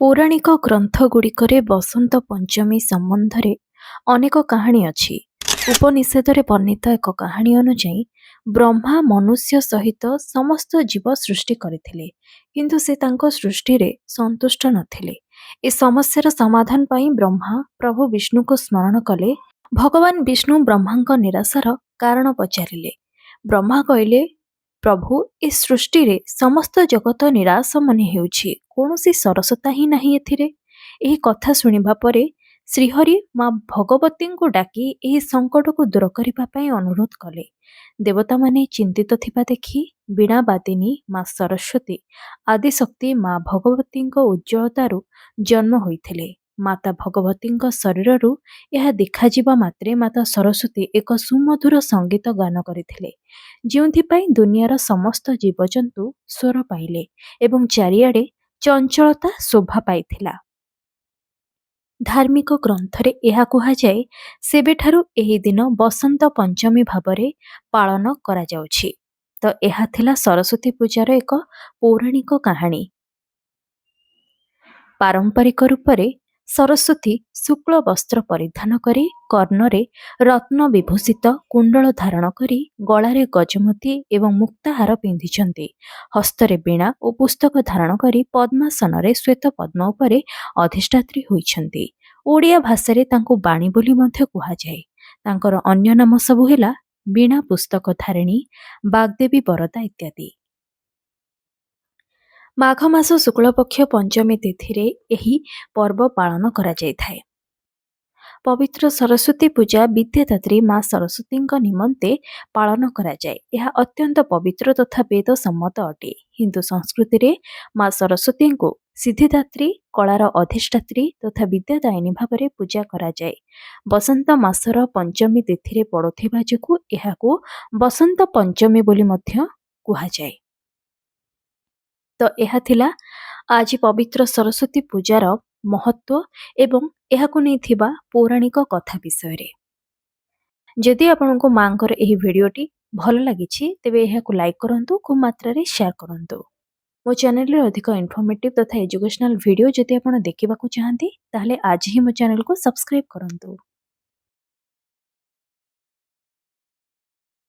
ପୌରାଣିକ ଗ୍ରନ୍ଥଗୁଡ଼ିକରେ ବସନ୍ତ ପଞ୍ଚମୀ ସମ୍ବନ୍ଧରେ ଅନେକ କାହାଣୀ ଅଛି। ଉପନିଷଦରେ ବର୍ଣ୍ଣିତ ଏକ କାହାଣୀ ଅନୁଯାୟୀ, ବ୍ରହ୍ମା ମନୁଷ୍ୟ ସହିତ ସମସ୍ତ ଜୀବ ସୃଷ୍ଟି କରିଥିଲେ, କିନ୍ତୁ ସେ ତାଙ୍କ ସୃଷ୍ଟିରେ ସନ୍ତୁଷ୍ଟ ନଥିଲେ। ଏ ସମସ୍ୟାର ସମାଧାନ ପାଇଁ ବ୍ରହ୍ମା ପ୍ରଭୁ ବିଷ୍ଣୁଙ୍କୁ ସ୍ମରଣ କଲେ। ଭଗବାନ ବିଷ୍ଣୁ ବ୍ରହ୍ମାଙ୍କ ନିରାଶାର କାରଣ ପଚାରିଲେ। ବ୍ରହ୍ମା କହିଲେ, ପ୍ରଭୁ, ଏ ସୃଷ୍ଟିରେ ସମସ୍ତ ଜଗତ ନିରାଶ ମନେ ହେଉଛି, କୌଣସି ସରସତା ହିଁ ନାହିଁ ଏଥିରେ। ଏହି କଥା ଶୁଣିବା ପରେ ଶ୍ରୀହରି ମା ଭଗବତୀଙ୍କୁ ଡାକି ଏହି ସଙ୍କଟକୁ ଦୂର କରିବା ପାଇଁ ଅନୁରୋଧ କଲେ। ଦେବତାମାନେ ଚିନ୍ତିତ ଥିବା ଦେଖି ବୀଣାବାଦିନୀ ମା ସରସ୍ୱତୀ ଆଦିଶକ୍ତି ମା ଭଗବତୀଙ୍କ ଉଜ୍ଜ୍ୱଳତାରୁ ଜନ୍ମ ହୋଇଥିଲେ। ମାତା ଭଗବତୀଙ୍କ ଶରୀରରୁ ଏହା ଦେଖାଯିବା ମାତ୍ରେ ମାତା ସରସ୍ୱତୀ ଏକ ସୁମଧୁର ସଙ୍ଗୀତ ଗାନ କରିଥିଲେ, ଯେଉଁଥିପାଇଁ ଦୁନିଆର ସମସ୍ତ ଜୀବଜନ୍ତୁ ସ୍ୱର ପାଇଲେ ଏବଂ ଚାରିଆଡ଼େ ଚଞ୍ଚଳତା ଶୋଭା ପାଇଥିଲା। ଧାର୍ମିକ ଗ୍ରନ୍ଥରେ ଏହା କୁହାଯାଏ। ସେବେଠାରୁ ଏହି ଦିନ ବସନ୍ତ ପଞ୍ଚମୀ ଭାବରେ ପାଳନ କରାଯାଉଛି। ତ ଏହା ଥିଲା ସରସ୍ୱତୀ ପୂଜାର ଏକ ପୌରାଣିକ କାହାଣୀ। ପାରମ୍ପରିକ ରୂପରେ ସରସ୍ୱତୀ ଶୁକ୍ଳ ବସ୍ତ୍ର ପରିଧାନ କରି, କର୍ଣ୍ଣରେ ରତ୍ନ ବିଭୂଷିତ କୁଣ୍ଡଳ ଧାରଣ କରି, ଗଳାରେ ଗଜମୋତି ଏବଂ ମୁକ୍ତାହାର ପିନ୍ଧିଛନ୍ତି। ହସ୍ତରେ ବୀଣା ଓ ପୁସ୍ତକ ଧାରଣ କରି ପଦ୍ମାସନରେ ଶ୍ୱେତ ପଦ୍ମ ଉପରେ ଅଧିଷ୍ଠାତ୍ରୀ ହୋଇଛନ୍ତି। ଓଡ଼ିଆ ଭାଷାରେ ତାଙ୍କୁ ବାଣୀ ବୋଲି ମଧ୍ୟ କୁହାଯାଏ। ତାଙ୍କର ଅନ୍ୟ ନାମ ସବୁ ହେଲା ବୀଣା ପୁସ୍ତକ ଧାରିଣୀ, ବାଗ୍ଦେବୀ ବରଦା ଇତ୍ୟାଦି। ମାଘ ମାସ ଶୁକ୍ଳପକ୍ଷ ପଞ୍ଚମୀ ତିଥିରେ ଏହି ପର୍ବ ପାଳନ କରାଯାଇଥାଏ। ପବିତ୍ର ସରସ୍ୱତୀ ପୂଜା ବିଦ୍ୟାଦାତ୍ରୀ ମା ସରସ୍ୱତୀଙ୍କ ନିମନ୍ତେ ପାଳନ କରାଯାଏ। ଏହା ଅତ୍ୟନ୍ତ ପବିତ୍ର ତଥା ବେଦ ସମ୍ମତ ଅଟେ। ହିନ୍ଦୁ ସଂସ୍କୃତିରେ ମା ସରସ୍ୱତୀଙ୍କୁ ସିଦ୍ଧିଦାତ୍ରୀ, କଳାର ଅଧିଷ୍ଠାତ୍ରୀ ତଥା ବିଦ୍ୟାଦାୟିନୀ ଭାବରେ ପୂଜା କରାଯାଏ। ବସନ୍ତ ମାସର ପଞ୍ଚମୀ ତିଥିରେ ପଡୁଥିବା ଯୋଗୁଁ ଏହାକୁ ବସନ୍ତ ପଞ୍ଚମୀ ବୋଲି ମଧ୍ୟ କୁହାଯାଏ। ତ ଏହା ଥିଲା ଆଜି ପବିତ୍ର ସରସ୍ୱତୀ ପୂଜାର ମହତ୍ତ୍ୱ ଏବଂ ଏହାକୁ ନେଇ ଥିବା ପୌରାଣିକ କଥା ବିଷୟରେ। ଯଦି ଆପଣଙ୍କୁ ମାଙ୍କର ଏହି ଭିଡ଼ିଓଟି ଭଲ ଲାଗିଛି, ତେବେ ଏହାକୁ ଲାଇକ୍ କରନ୍ତୁ, ଖୁବ୍ ମାତ୍ରାରେ ସେୟାର କରନ୍ତୁ। ମୋ ଚ୍ୟାନେଲରେ ଅଧିକ ଇନଫର୍ମେଟିଭ୍ ତଥା ଏଜୁକେସନାଲ ଭିଡ଼ିଓ ଯଦି ଆପଣ ଦେଖିବାକୁ ଚାହାନ୍ତି, ତାହେଲେ ଆଜି ହିଁ ମୋ ଚ୍ୟାନେଲକୁ ସବସ୍କ୍ରାଇବ୍ କରନ୍ତୁ।